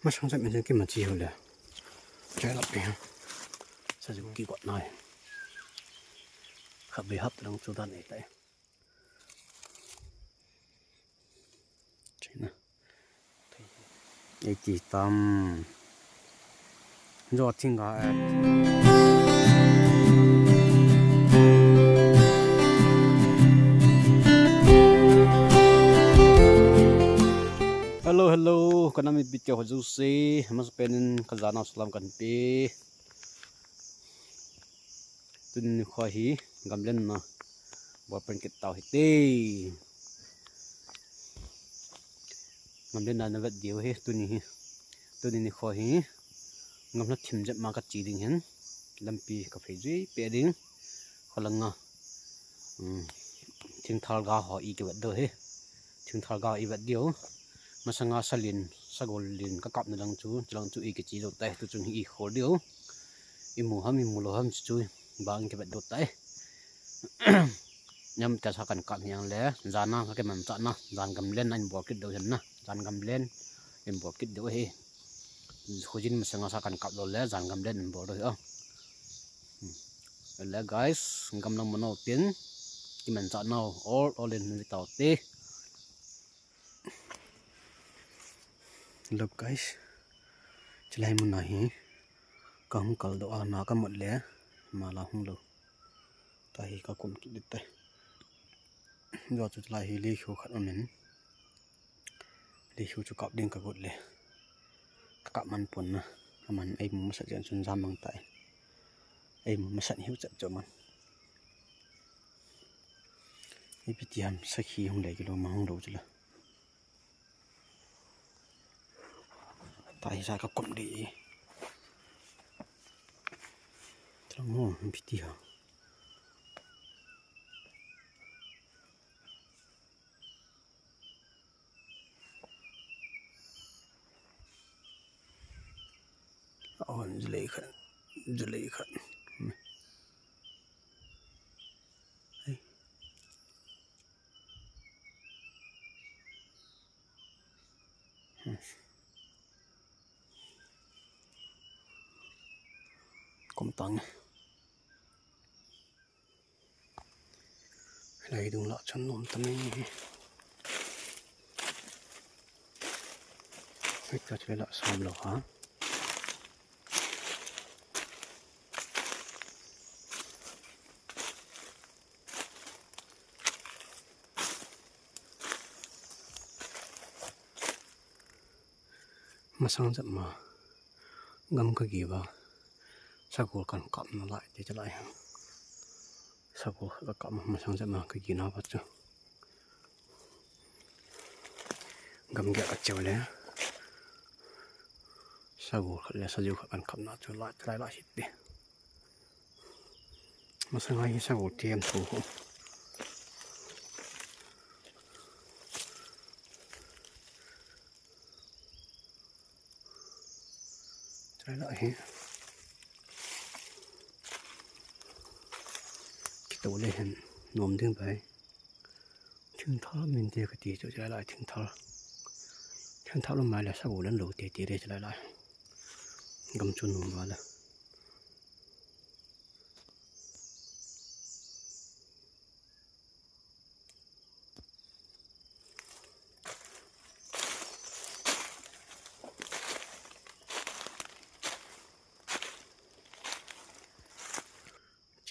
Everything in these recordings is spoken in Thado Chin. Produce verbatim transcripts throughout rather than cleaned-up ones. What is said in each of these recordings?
Masang sa min ki ma chi ho le. Chai lap pe. Sa ju ki got nai. Kha be hap lang chu dan e tai. China. Ei ti tam. Jo thing ga e. Hello, hello. Ka nam mit bit ho jouse. Masapen in ka jana salam kan pe. Tuni nikho hi gamlen na bol pen kit tau hite. Gamlen na na vet diu hi tuni hi. Tuni nikho hi gamla thim jep ma ka che ding hin. Lampi ka phei jui pe ding. Kholanga. Hmm. Thingthal ga ho i ki vet diu hi. Thingthal ga i vet diu. Masanga salin, sagol lin ka kap na lang chu, chulang chu i ki che diu tai, tu chung hi i khol diu. I mu ham, i mu lou ham chu, chu bang ki vet diu tai. Nam ta sa kan kap hiang le, jana ka ke man cha na, jan gamlen na in bol kit diu hin na, jan gamlen in bol kit diu hi. Khojin masanga sa kan kap lou le, jan gamlen in bol diu hi. Hmm. Le guys, gamlang mano tin, ki man cha nau, all, all in ni tau te. Look guys, chulai mun a hi ka hung kal doh a, na ka mut le, mala hung lou. Tahi ka kum kit ding tai. Jo chu chulai hi lekhu khat amin. Lekhu chu kap ding ka got le. Ka kap man pon na. Aman ei mu masat jen chun jam mang tai. Ei mu masat hiu chat chu man. Ipi ti ham sakhi hung le kilo ma hung lou chu la. Tahi sa ka kum di. Tang ho, ipi ti ha. Ahon, julei khat, julei khat. Ei. Kom tang. Leidung lah chun nom tam e. Hei, ka chule lah sam lou ha. Masang jep ma gam ka gi uva, sagol kan kap nalai te chalai. Sagol ka kap ma masang jep ma ka gi na uva chu. Gam gei ka cheu le. Sagol khat le saju khat kan kap na chu lai, lai, lai hit te. Masanga hi sagol tiam thu ho. Chai la hi. Kito le hin nom ding bai. Thingthal min te ka ti chu chai la thingthal. Thingthal lo mai le sagol an lo te te le chai la. Gam chu nom va la.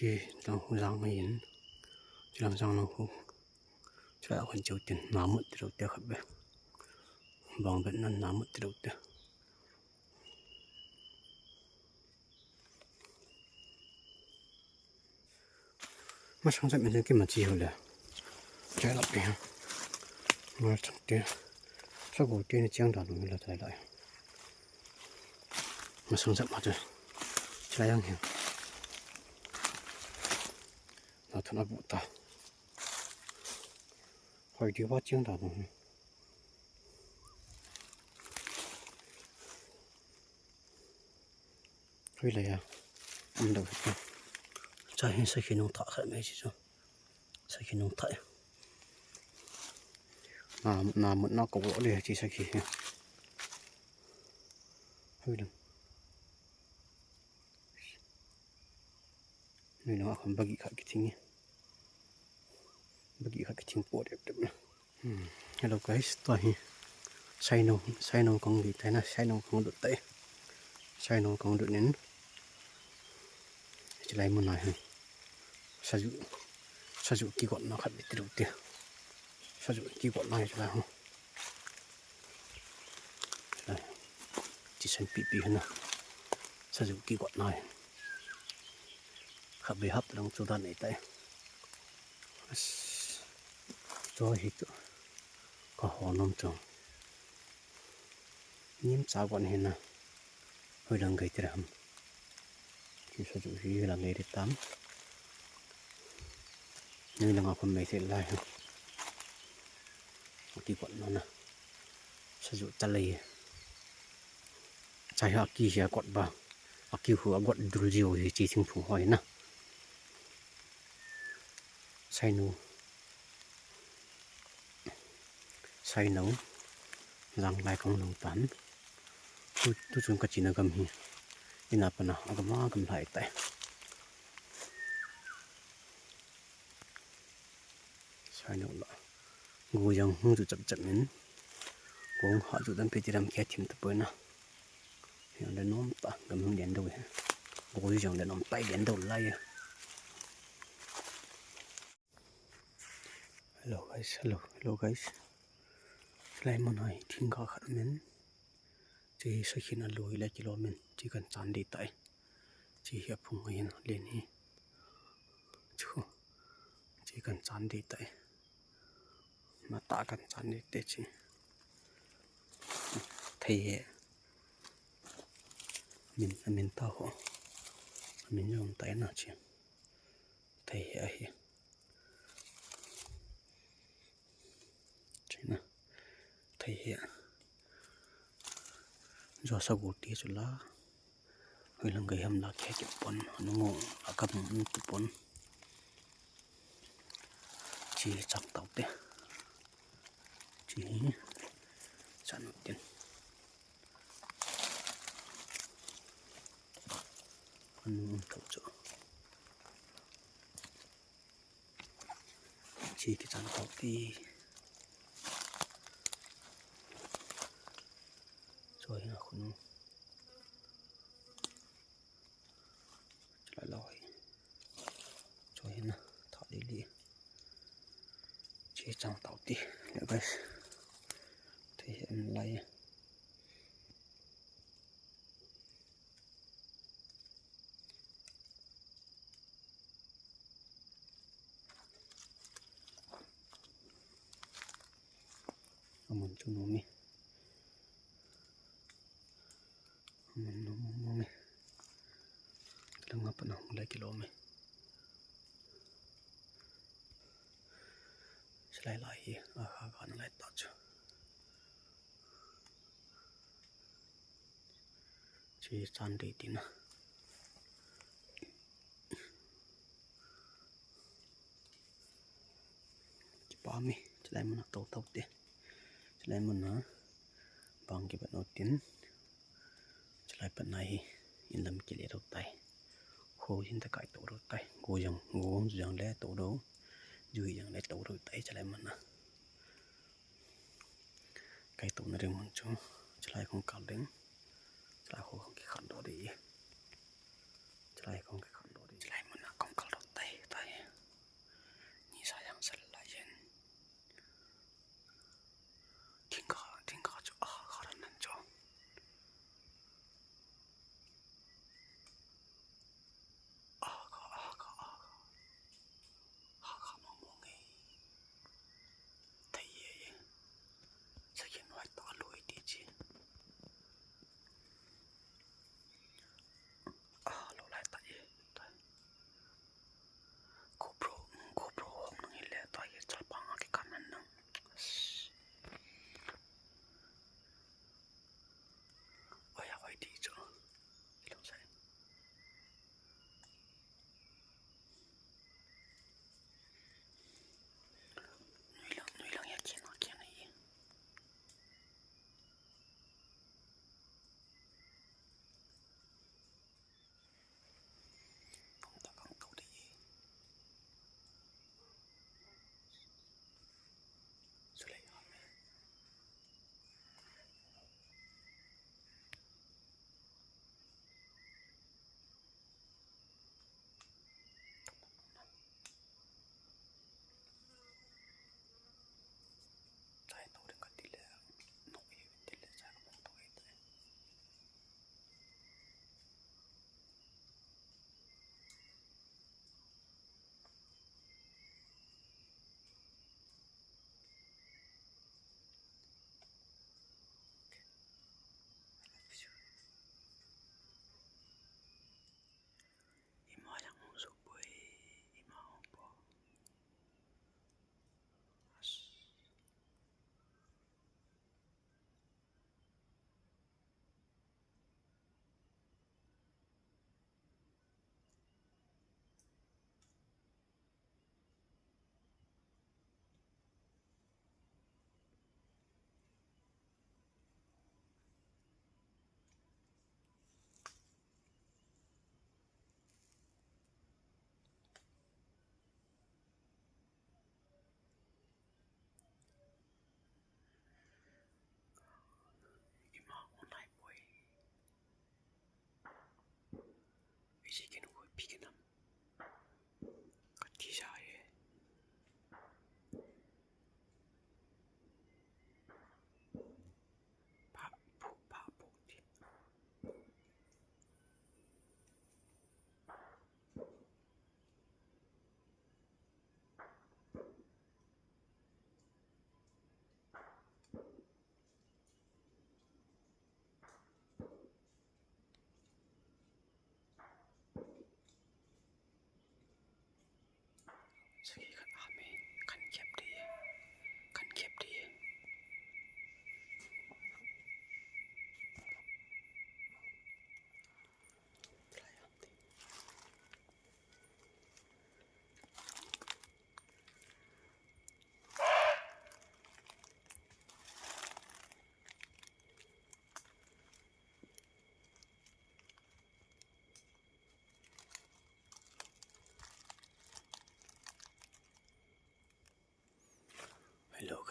Chi tang hu jang mai in. Chi lang jang lo hu. Chi la hun cheu tin na mut ti lo te khat be. Bang bet nan na mut ti lo te. Masang jep min ki ma chi ho le. Chai la pe. Ma chang te. Sagol te ni chiang da lu la chai la. Masang jep ma chu. Chai yang hin. Na than a bu ta. Hoi di ba chiang da lu. Hoi le ya. Am da. Chai hin sakhi nung tha khat mai chi chu. Sakhi nung tha. Na, na mut na ko le chi sakhi. Nuilanga khun bagi khat kithing e. Bagi khat kithing po dep dep na. Hello guys, tua hi saino, saino kong di tai na, saino kong dut tai. Saino kong dut nin. Chilai muna hi. Saju, saju kigotna khat bit deu te. Saju kigotna hi chilai ho. Chisan pipi hina. Saju kigotna hi. Khat be hap lang chu dan ei tai. As. Cho hi chu. Ka ho nom chu. Nim cha gon hina. Hoi lang gai tira ham. Chi saju hi lang gai ri tam. Nuilanga khun mei se lai ha. Kigotna na. Saju ta lei. Chai ha ki sia kot ba. Aki hu a got dul jiu hi chi thing phu hoi na. Saino. Saino. Jang lai kong nung pan. Tu, tu chun ka china gam hi. Ina pana agam agam lai tai. Saino la. Go jang hung chu chap chap min. Gong ha chu dan pe ti ram khe thim ta poi na. Yang le nom ta gam hung den do he. Go jang le nom tai den do lai. Hello guys, hello, hello guys. Lai mun hai thing ka khat min. Chi sakhin a lui le kilo min. Chi kan chan di tai. Chi hi a phung hin len hi. Chu. Chi kan chan di tai. Mata kan chan di te chi. Thei he. Min, min ta ho. Min jong tai na chi. Thei he ahi. China. Thei he. Jo sa gu ti chu la. Hoi lang gai ham la khe kipon. Anu ngo akam tu pon. Chi chak tau te. Chi hi. Chan tin. Anu tau chu. Chi kichan tau ti. Choi na khunu. Chulai loi. Choi na tha li li. Chi chang tau ti. Le guys. Thei hem lai. Amun chu nom e. Amun nom nom nom e. Langa pana hung lai kilom e. Silai lai hi, a kha kha na lai ta chu. Chi chan dei tina. Kipa mi, chulai muna to to te. Chulai muna bang kibat no tin. Chulai pat na hi, in lam kile to tai. Kho jin ta kai to ro tai. Go jang, go jang le to ro. Jui jang le to ro tai chulai muna. Kai to na ring mun chu. Chulai khong kal ding. Chulai khong kikhan do ding. Chulai khong kikhan do ding. Chulai muna khong kal do tai, tai. Ni sa jang sal lai jen. Thingkha, thingkha chu a kha ran nan chu. A kha, a kha, a kha. Ha kha mong mong e. Thei e. Sakhin hoi ta lui ti chi. A lo lai ta e.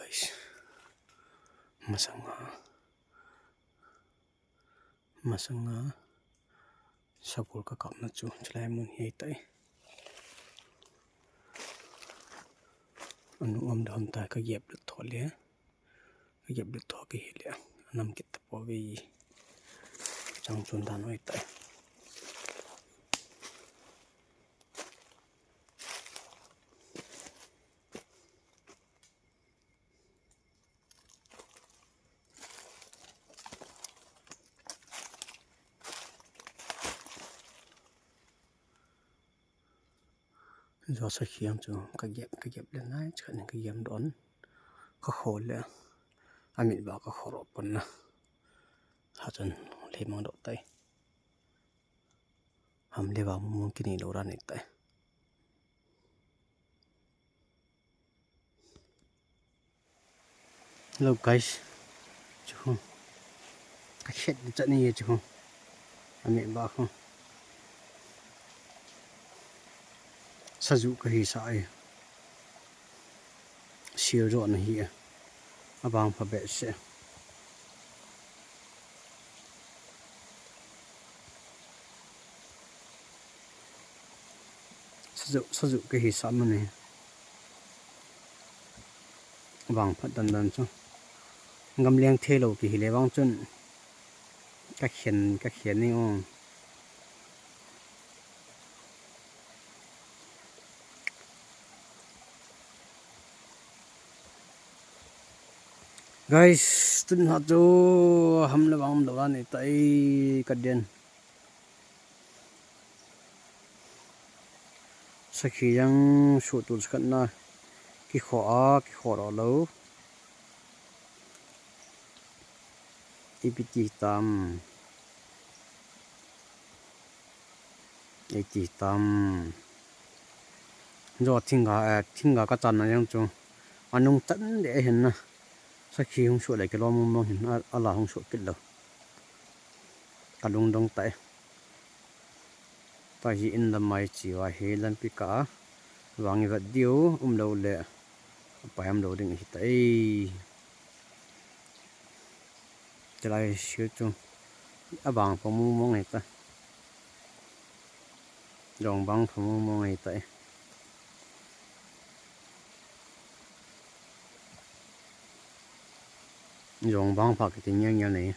guys. Masanga, masanga sagol kakapna chu chulai mun hi tai. Anu um dam ta, kagep lut tho le. Kagep lut tho kihile. Anam kit tapouve. Chang chun dan oi tai. Jo sakhi jong chu kagep, kagep le nai, chakhat nin kagem don. Kakho le. Amit ba kakho ro pon na. Hachun le mang do tai. Ham le va mong mong kini lo ra ni tai. Hello guys. Chu. Kakhet chat ni chu. Amit ba khu. Saju kahi sa ai. Sil jo na hi. Abang pha behseh. Saju, saju kahi sa mani. Vang phat dan dan chu. Gamleng thei lou kihile vang chun. Kakhen, kakhen ni o. Guys, tun ha chu ham le vang um lo ra ni tai kaden. Sakhi jang suh tul sakhat na kikho a, kikho ro lo. Ipi ti tam. Iti tam. Jo thingga, eh, thingga kachanna jang chu. Anung chan le hin na. Sakhi hung suh le kilom mong mong hin a, ala hung suh kit lo. Kalung dong tai. Tua hi in lamai chi uva hi lampi kah a vang i vet diu um lou le. Apai um lou ding ahi tai. Chulai sil chu abang pha mong mong ahi ta. Jong bang pha mong mong ahi ta. Jong bang pha kiti ngial ngial nei.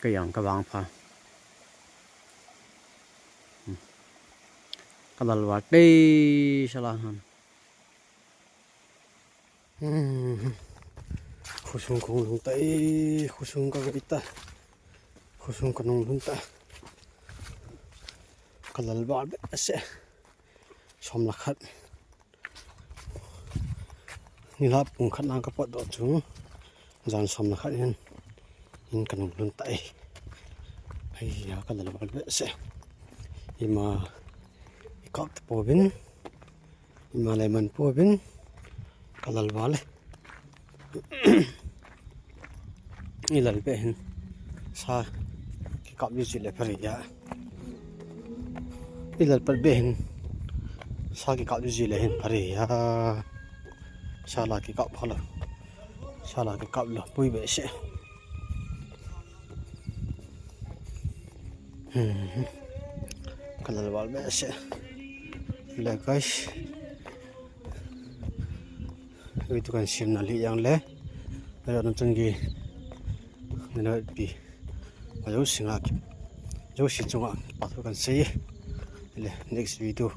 Ka jang ka bang pha. Ka lal val tei sala han. Khosung kong lhung ta e, khosung ka gai ta. Khosung ka nung lhung ta. Ka lal val behseh. Som le khat. Nilhah pung khat na ka pot doh chu. Jan som le khat hin. In ka nung lhung ta e. Hei ya ka lal val behseh. Ima i kap ta pouvin. Ima le man pouvin. Ka lal val e. I lal be hin. Sa kikap ji ji le pha ri ya. I lal pat be hin. Sa kikap ji ji le hin pha ri ya. Sa la kikap pha lo. Sa la kikap lo. Pui behseh. Hmm. Ka lal val behseh. Le guys. Video kan sem na li yang le. Ayo nan chun gi. Nana pi. Ayo singa ki. Ayo si chunga. Patu kan sei. Le next video.